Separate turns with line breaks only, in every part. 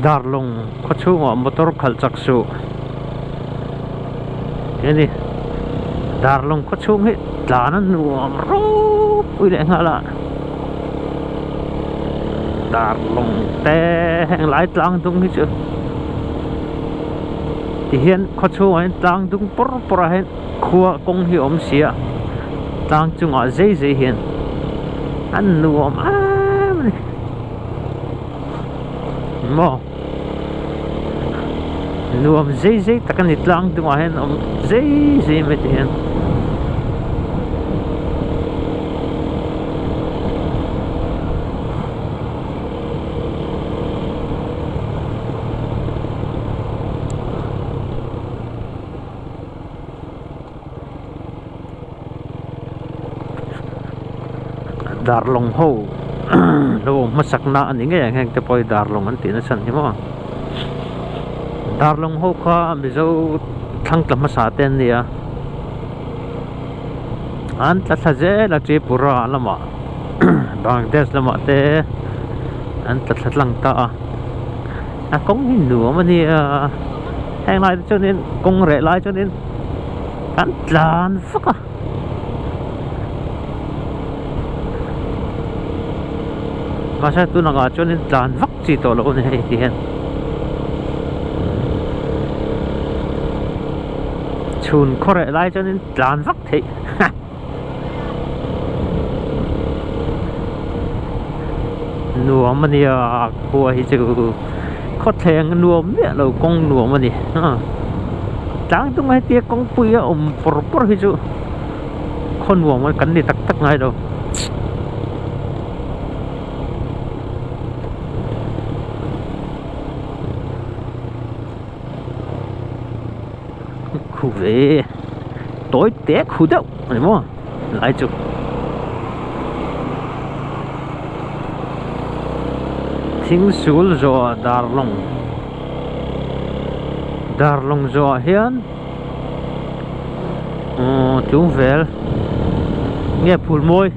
Darlawng khaw chhungah motor khalh chak suh tih a ni. Darlawng khaw chhung hi tlan a nuam ropui leh nghal a. Darlawng te heng lai tlang dung hi chu ti hian khaw chhungah hian tlang dung pawr pawr ah hian khua kawng hi a awm si a tlang chungah zei zei hian a nuam em a ni. Maw nuam zei zei tak a ni tlang dungah hian awm zei zei mai te hian. Darlawng ho lo awm hmasak na a ni ngei ang heng te pawh hi darlawng an tih na chhan hi maw darlawng ho kha mizo thlang tla hmasa te an ni a an tla thla zel a Tripura lamah Bangladesh lamah te an tla thla tlang ta a a kawng hi nuam a nia heng lai te chuanin kawng reh lai chuanin. Kan tlan vak a. Mahse tun angah chuanin tlan vak chi tawh loh a ni hei ti hian. Chhun khaw reh lai chuanin tlan vak theih. Nuam a nia khua hi chu khawthleng nuam miah lo kawng nuam a ni tlang tung hetia kawngpui a awm pawr pawr hi chu khaw nuam kan ni tak tak ngai lo. Khu ve tối té khu deuh ani maw lai chu thing sul zawh darlawng darlawng zawh ah hian uhh tlung vel nge phul mawi.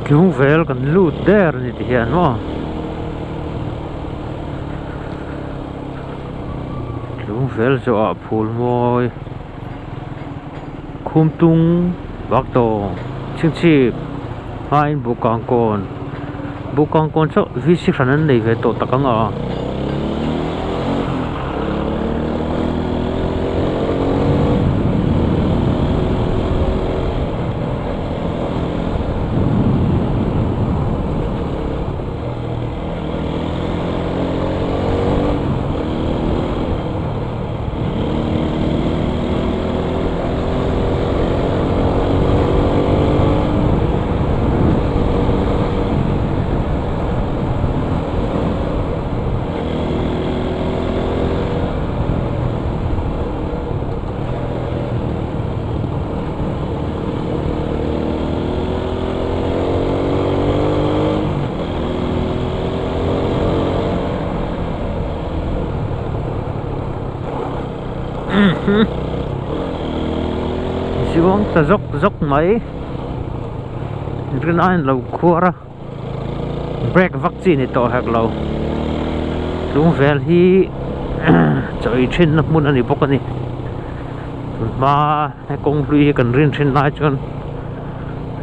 Tlung vel kan lut der a ni ti hian maw tlung vel zawh ah phul mawi khum tung vak tawng chhingchhip hmain bukang kawn bukang kawn chu v c hran an nei ve tawh tak ang a. Zuang ta zawk zawk mai rin aiin lo khuar a brake vak chi ni tawh hek lo tlungvel hi chawi thin na hmun a ni bawk a ni tun hma he kawng hlui hi kan rin thin lai chuan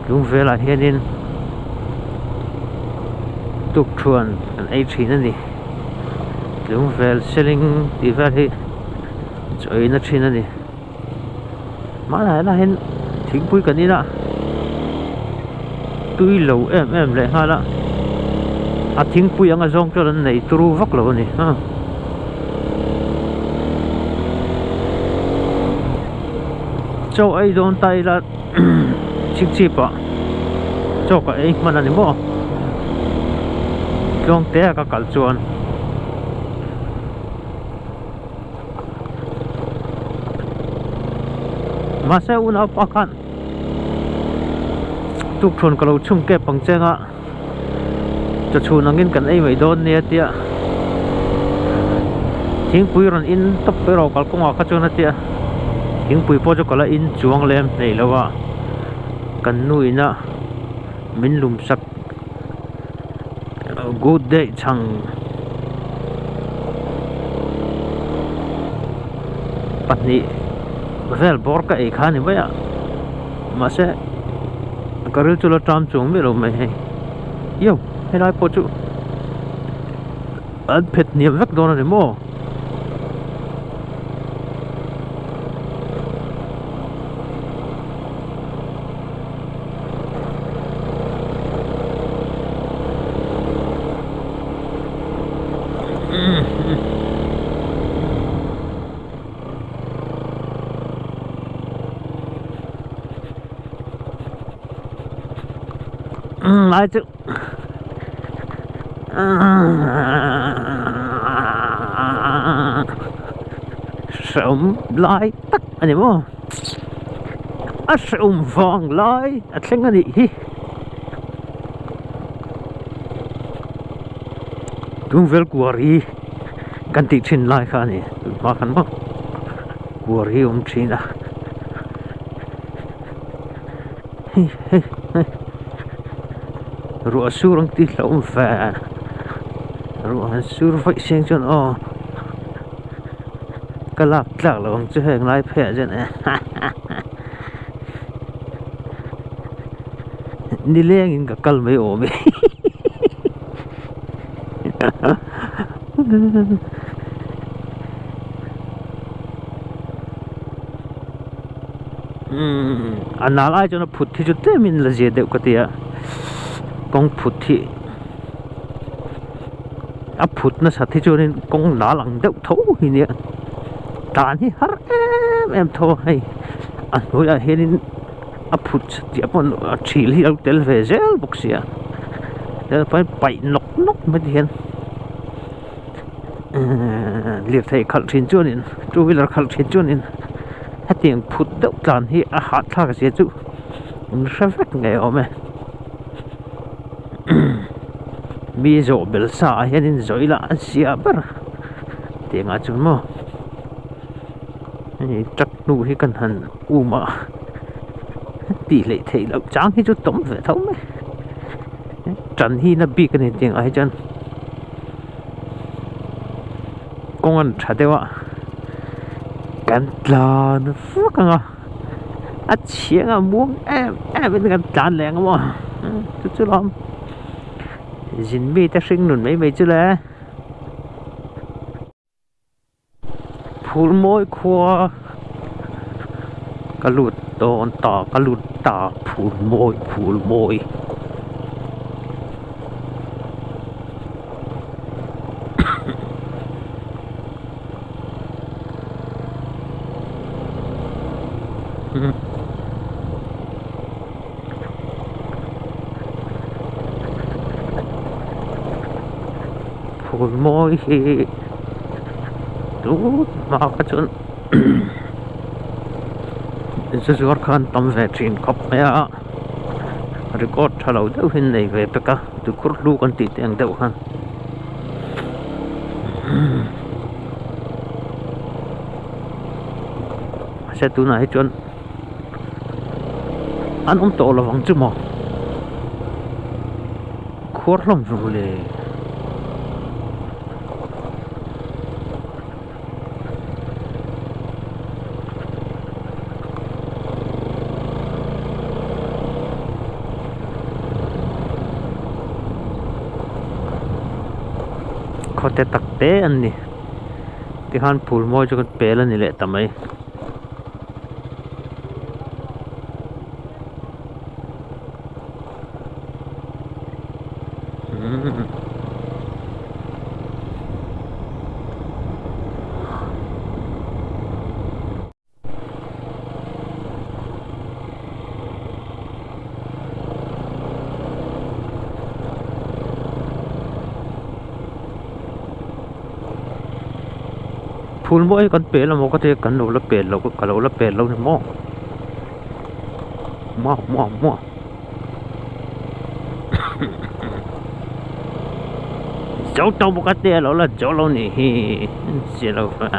tlungvelah hianin tukthuan kan ei thin a ni tlungvel seling tih vel hi chawi na thin a ni. Hmanah hian hian thingpui kan in a tui lo em em leh nghal a a thingpui anga zawng chuan an nei turu vak lo a ni ha chaw ei dawn ta ila chhingchhip ah chaw ka ei hman a ni maw tluangte a ka kal chuan. Mahse unaupa khan tukṭhuan ka lo chhung kep ang cheng a chawchhun angin kan ei mai dawn nia tia thingpui rawn in tawp erawh kalkawngah kha chuan a tia thingpui pawh chu ka la in chuang lem hneih lo a kan nu ina min lum sak good day chhang pahnih vel bawr ka ei kha a ni mai a mahse ka ril chu la ṭam chuang miah lo mai hei io helai pawh chu an phet hniam vek dawn a ni maw. Lai chu hrehawm lai tak a ni maw. A hrehawm vang lai a thleng a nih hi. Tungvel kuar hi kan tih thin lai kha a ni tun hma khan maw kuar hi a awm thin a hei hei hei ruah sur ang tih hlauhawm ve ruah han sur vaih seng chuan aw. Ka lak tlak lo ang chu heng lai phei ah chuan nileng in ka kal mai awm e umm a nal ai chuan a phut hi chu tlem in la zia deuh ka ti a kawng phut hi. A phut nasat hi chuanin kawng nal ang deuh tho hi nia tlan hi har em em tho a hei a hnuaiah hianin a phut chiah pawh a thil hi a lo tel ve zel bawk sia paih nawk nawk mai te hian ehh lirthei khalh thin chuanin two wheeler khalh thin chuanin hetiang phut deuh tlan hi a hahthlak zia chu in hre vek ngei awm e. Mi zawh bel sa ah hianin zawh ila a zia ber tih angah chuan maw hei truck hnu hi kan han um a tih hleih theih loh chang hi chu tawm ve tho mai tan hi na bik a ni tih angah hi chuan kawng an tha deuh a kan tlan vak ang a. A chhiang a muang em em in kan tlan leh ang maw chu chu lawm zin mi te hring nun mai mai chu le phul mawi khua ka lut dawn ta ka lut ta phul mawi phul mawi. Phul mawi hi tun hma kha chuan zu zuar khan tam ve thin khawp mai a record tha lo deuh hi an nei ve bawk a tuikhur hlu kan tih te ang deuh khan. Mahse tunah hi chuan an awm tawh lo ang chu maw khuar hlawm ve mawle. Khawte tak te an ni tikhan phul mawi chu kan pel a ni leh ta mai. Phul mawi kan pel amaw ka tia kan lo la pel lo ka lo la pel lo ni maw maw maw maw zo to bawk a tia lo la zo lo nih hi zia lo va.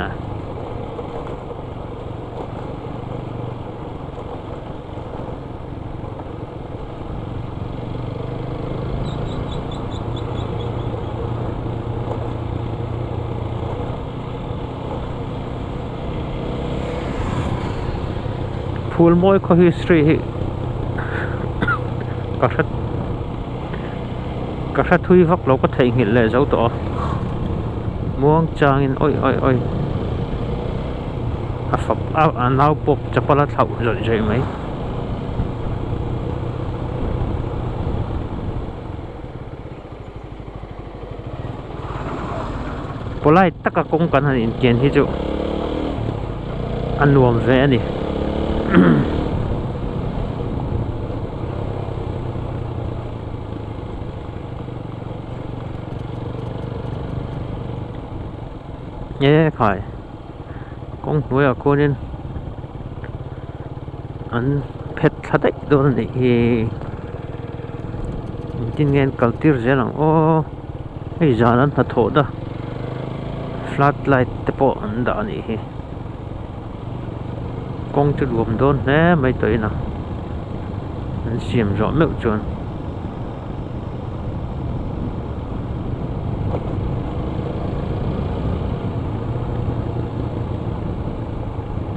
Phul mawi khaw history hi ka hre ka hre thui vak lo ka theihnghilh leh zo tawh a muang changin awi awi awi a fap a nau pawp chapal a thlauh zawih zawih mai. Polite taka kawng kan han inkian hi chu a nuam ve a ni. E khai kawng hnuaiah khuanin an phet thla daih dawn a nih hi engtin nge an kal tir zel ang aw hei zan an hnathawh na flat light te pawh an dah a nih hi kawng chu nuam dawn hle mai tawh in a an siam zawh meuh chuan.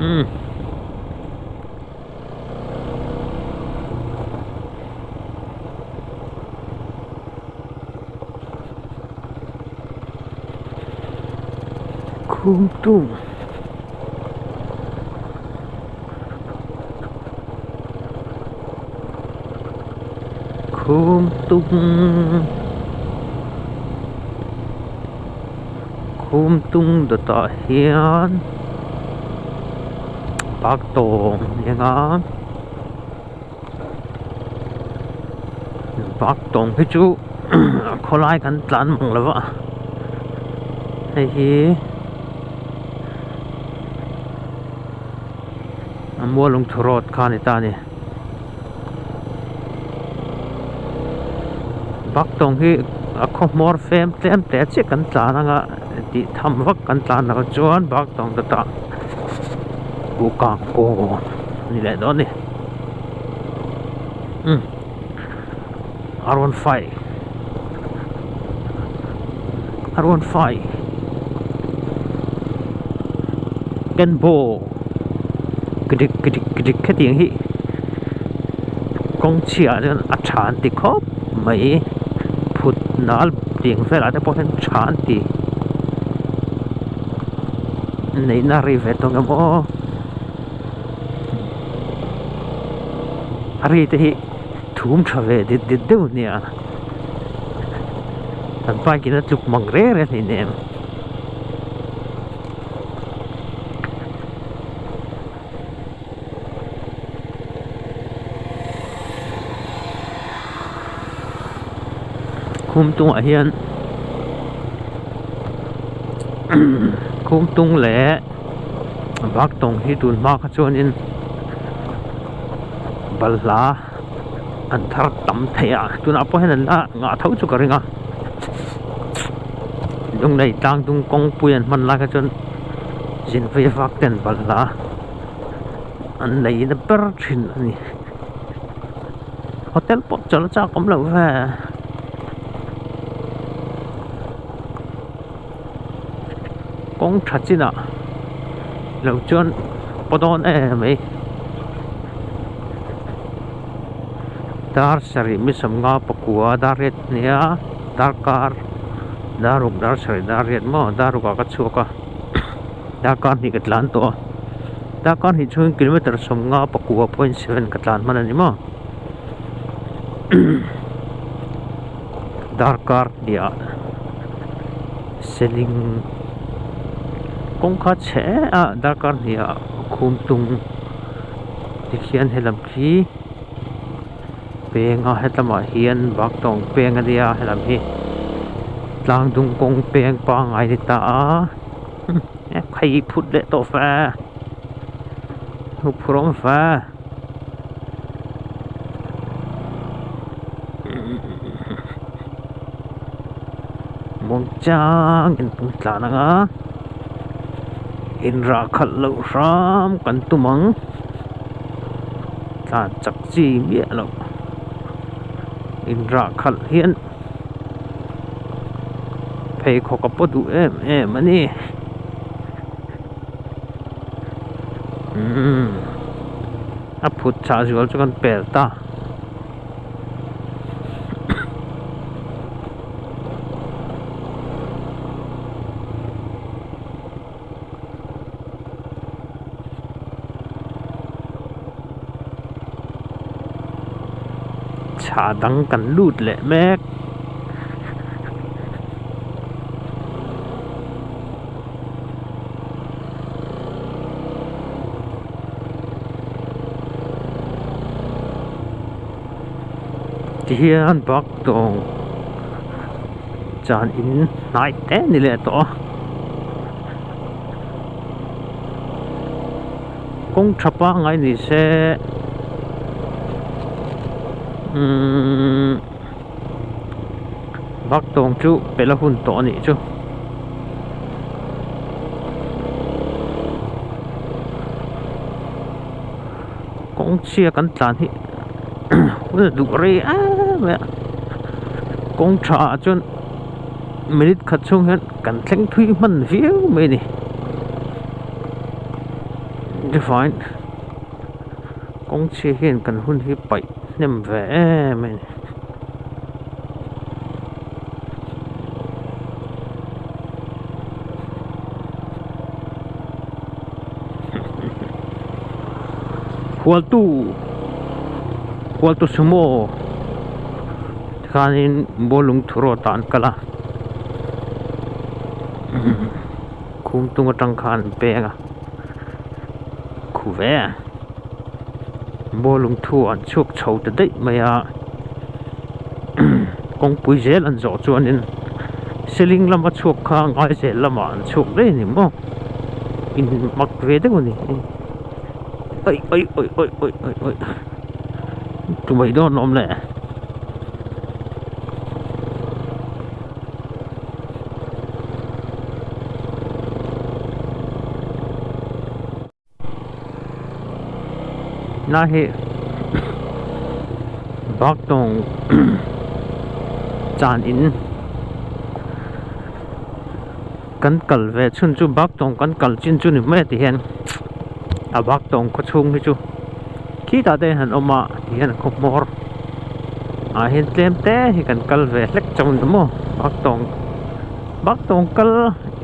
Umm. Khumtung. Khum tung khum tung dawtah hian bak tawng a ni ang a bak tawng hi chu khawlai kan tlan mang lo va hei hi. A mualung thu road kha a ni ta a ni. Baktawng hi a khaw hmawr fem tlem teh chiah kan tlan anga tih tham vak kan tlan loh chuan baktawng dawtah buhkang kawn a ni leh dawn a ni. Umm R15 R15 Kenbo kidik kidik kidik hetiang hi kawng chhiah chuan a tha an ti khawp mai phut nal tiang velah te pawh hian tha an ti neihna a rei ve tawh ang em aw a ri te hi. Thum tha ve dit dit deuh nia kan bike in a tluk mang reng reng hlein em. Khum tungah hian khum tung leh baktawng hi tun hma kha chuanin balhla an thar tam thei a tunah pawh hian an la ngah tho chu ka ring a lunglei tlang dung kawngpui an hman lai kha chuan zin vei vak ten balhla. an lei na ber thin a ni hotel pawh chawlh a chak awm loh ve kawng tha chinah lo chuan paw dawn em mai dar sarih mi sawmnga pakua dar riat a nia darkar dar ruk dar sarih dar riat maw dar rukah ka chhuak a darkar hnih ka tlan tawh a darkar hnih chhungin kilometer sawmnga pakua point seven ka tlan hman a ni maw darkar hnih ah seling kawngka chhe a darkar hnih ah khum tung tikhian helam khi peng a hetlama hian baktawng peng a nia helam hi tlang dung kawng peng pangngai ni ta a phei phut leh tawh fe huphurh awm fe. Muangchang in kan tlan ang a inrah khalh loh hram kan tum ang tlan chak chi miah loh inrah khalh hian pheikhawk a paw duh em em a ni umm a phut chah zual chu kan pel ta. Chhah dang kan lut leh mek. Tihian bak tawng chan in hnai te ni leh tawh a kawng tha pangngai ni se umm bak tawng chu pelh a hun tawh a nih chu. Kawng chhia kan tlan hi hun a duh rei em mai a kawng tha ah chuan minute khat chhung hian kan thleng thui hman viau mai a ni tifaiin kawng chhia hian kan hun hi paih hnem ve em a ni. Hualtu Hualtu sumo tikhanin bawlung thu rawt ah an kal a khum tung atang khan an peng a khu ve bawlung thu an chhuak chho ta daih mai a kawngpui zel an zawh chuanin seling lama chhuak kha ngaizel lamah an chhuak daih a ni maw in mak ve deuh a ni aih aih aih aih aih aih aih tumai dawn a awm leh na hi baktawng chan in kan kal ve chhun chu baktawng kan kal chin chu ni mai a ti hian a baktawng khaw chhung hi chu khitah te han awm a ti hian a khaw hmawr ah hian tlem te hi kan kal ve hlek chauh a ni maw baktawng baktawng kal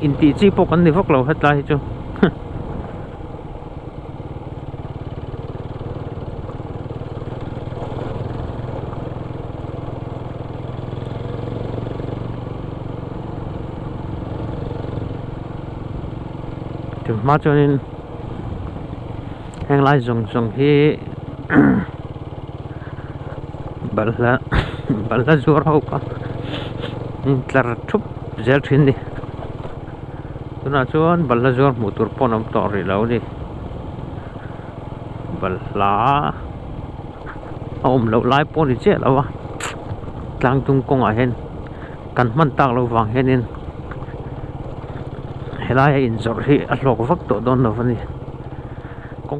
intih chi pawh kan ni vak lo hetlai hi chu. Tun hma chuanin heng lai zawng zawng hi balhla balhla zuar ho kha intlar thup zel thin a ni. Tunah chuan balhla zuar hmuh tur pawh an awm tawh rih lo a ni balhla a awm loh lai pawh a ni chiah lo a tlang tung kawngah hian kan hman tak loh vang hianin helai a inzawrh hi a hlawk vak tawh dawn lo a ni.